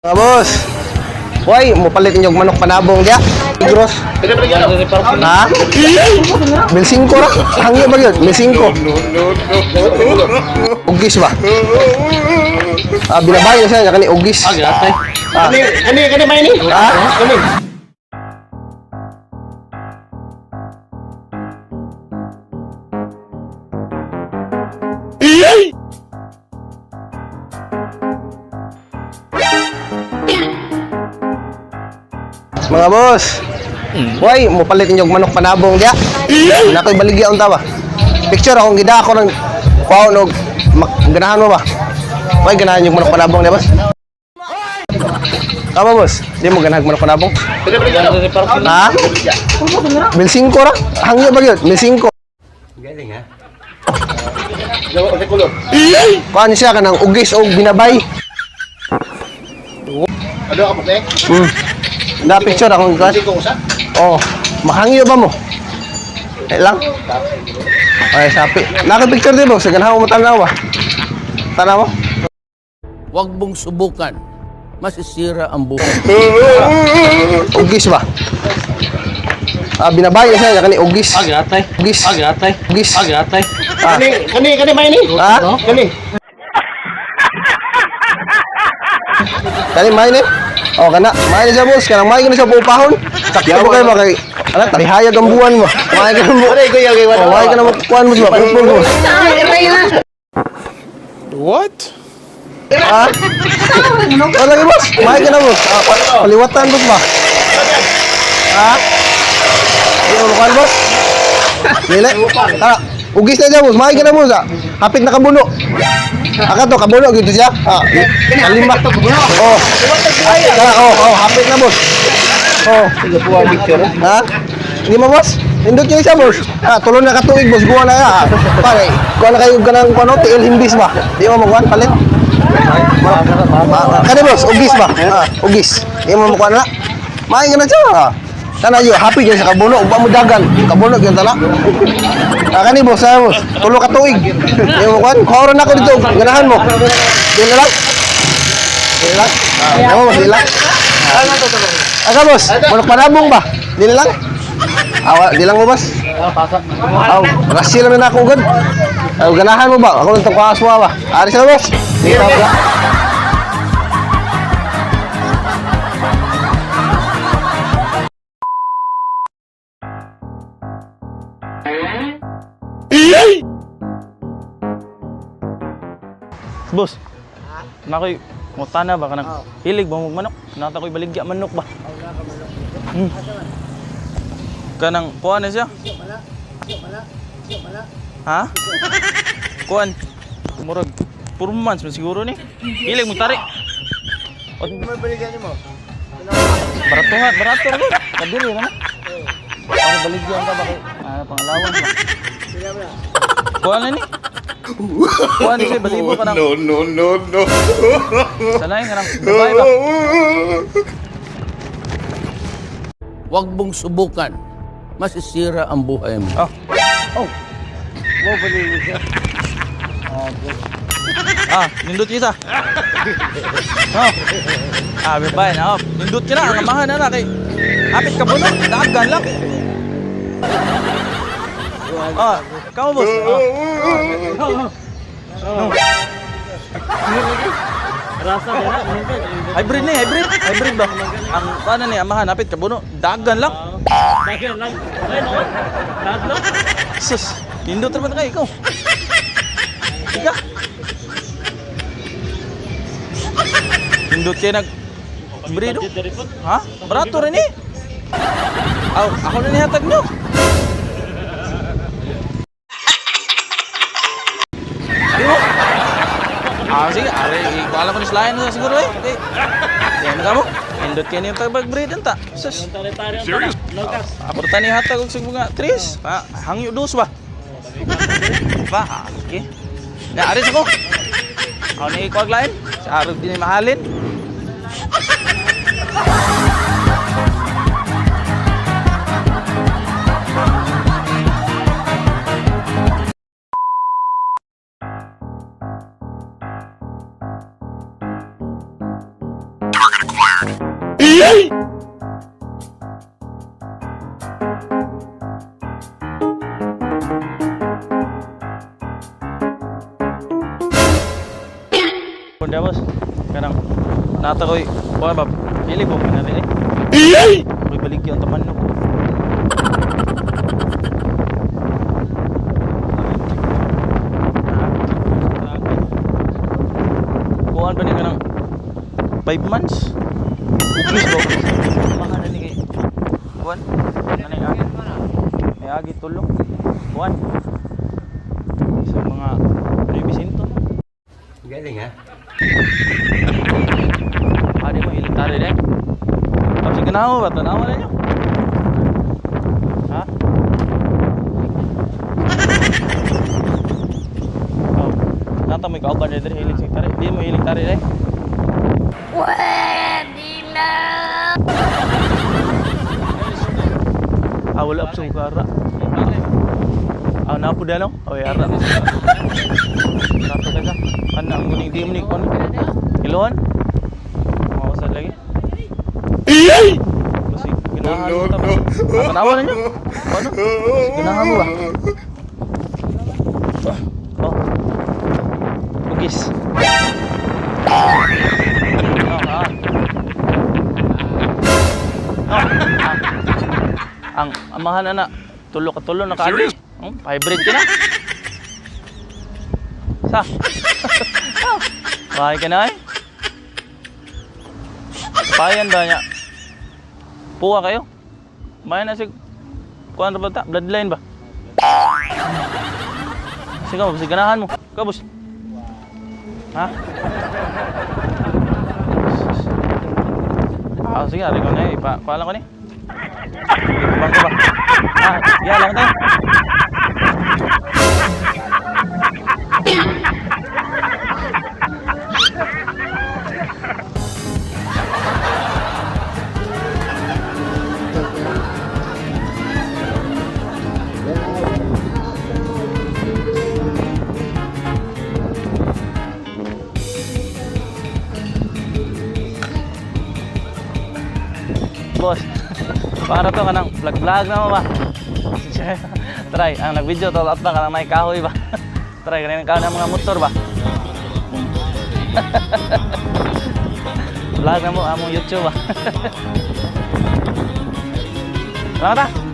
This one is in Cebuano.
Mga boss. Hoy, mupalit inyong manok panabong diya. Gross. Ha? Mil 5 ra. Hangyo ba yun? Mil 5. Ugis ba? Ah, binabay na siya kani ugis. Gatay. Ah. Kani kani may ni? Ha? Kani. Mga boss. Hoy, mupalit inyong manok panabong diya. Nakoy baligya unta ba? Picture akong gida ako ng kuha og ganahan mo ba? Hoy, ganahan yung manok panabong diya, boss? Tama, boss. Di mo ganahan manok panabong? Ha? Mil 5 ra. Hangyo ba yun? Mil 5. Galing ha. Gawa sa kulor. Kuha niya siya kanang ugis o binabay. Ano ka mo eh? Na picture akong kuha. Kasi ko usa. Oh, mahangyo ba mo? Eh lang. Ay, sapi. Naka-picture din mo. Sa ganahan mo tanaw ba? Tanaw mo? Huwag mong subukan. Masisira ang buhay. Ugis ba? Ah, binabay na siya kani ugis. Gatay. Ugis. Gatay. Ugis. Gatay. Ah. Kani kani kani may ni? Ha? Kani. Kani may ni? Oh, kana. May ni siya boss. Kanang may ni siya pupahon. Sakto ba kayo ba kay ala tarihayag ang buwan mo. May ka na mo. Wala ko yung Oh, may ka na mo kuan mo siya. Pupon mo. What? Ha? Wala ka boss. May ka na boss. Ah, paliwatan boss ba? Ha? Di mo kuan boss? Dili. Tara. Ugis na siya boss. May ka na boss. Ah. Hapit na kabuno. Aka to kabuno gitu siya. Ah, kalima. Oh. Tara, oh, oh, hapit na boss. Oh. Ha? Hindi mo boss? Nindot niya siya boss. Ah, tulo na katuig boss, guwa na ya. Ah. Pare, kuha na kayo ganang kuno, tiil himbis ba? Di mo makuha palit. Kani boss, ugis ba? Ah, ugis. Di mo makuha na. Main ka na siya. Ah. Tana yo, happy gyud sa kabuno, uba mo dagan. Kabuno gyud tala. Ah, kani boss, ah, boss. Tulo ka tuig. Di mo makuha. Kuha na ako dito, ganahan mo. Di na lang. Di na lang. Ah, di mo, boss, di lang. Aga boss, manok panabong ba? Di na lang. Awa, di lang mo boss. Aw, rasil na ako gud. Aw, ganahan mo ba? Ako lang tong kaaswa ba? Ari sila boss. Di pa ba? Boss. Nakoy mutana ba kanang hilig ba mo manok? Nata ko'y baligya manok ba? Kanang kuan na siya? Ha? Kuan. Murag 4 months man siguro ni. Hilig mo tari. O, barato nga, barato rin. Kadiri na. Ako baligyan ka ba kay ah, pangalawan ba? Kuan na ni. Kuan ni siya balibo ka ng No, no, no, no. Sanay ka ng babae ba? Huwag mong subukan. Masisira ang buhay mo. Oh. Oh. Ah, nindot kita. Oh. Ah, babae na. Oh. Nindot ka na, ang amahan na na kay apit ka puno, dagan lang. Ah, kamo boss. Oh. Oh. Hybrid ni, hybrid. Hybrid ba? Ang ano ni amahan apit ka puno, dagan lang. Dagan lang. Ay no. Dagan. Sus, nindot naman kayo ikaw. Ika. Nindot kayo nag breed. oh. Ha? Barato rin eh. Aw, ako na nihatag nyo. Di mo? Ah, sige, are, ikuala ko ni Slayan na siguro eh. Okay. Yan ka mo. Nindot kayo niyong tag-breed ta. Sus. Serious? Ako ta ni hatag og sig mga tres. Pa, hangyo dos ba? Pa, ah, okay. Na aris ako. Ako ni ikuag lain. Sa arog din ni mahalin. Kundi boss. Kanang nata koy kuan ba pili ko kana rin eh. May balik yung taman no. Kuan ba ni kanang 5 months? Ugis ba? Baka na ni kay kuan. Ano yung agi? May agi tulong. Kuan. Sa mga 900 na. Galing ha? Adi mo ilitari din. Tapos ganawa ba? Tanawa na nyo. Ha? Oh. Nata mo kauban diri hilig sa tari. Di mo hilig tari dai. Pwede na! Ah, wala pa sa ara. Ah, napo dalo. Oy, ara. Nato ka sa. Kana ang guning di mo ni kon. Kilon. Mawasad lagi. Kasi ganahan No, mo ta. no. Ah, tanawa na nyo. Ano? Kasi ganahan mo ba? Oh. Ugis. Oh, ah. Oh, ah. Ang amahan na na tulo ka tulo na kaagi. Oh, hybrid ka na. Sa. Bahay ka na eh. Payan ba niya? Puwa kayo? Mayan na si kuan ra ba ta? Bloodline ba? Sige mo, sige ganahan mo. Kabus. Ha? Ah, sige, ari ko na eh. Ipa, kuha lang ko ni. Ibang ko ba? Ah, iya lang tayo. Boss, para to kanang vlog-vlog na mo ba? Try, ang nag-video to at kanang may kahoy ba? Try kanang kahoy ng mga motor ba? Vlog na mo among YouTube ba? Salamat ah.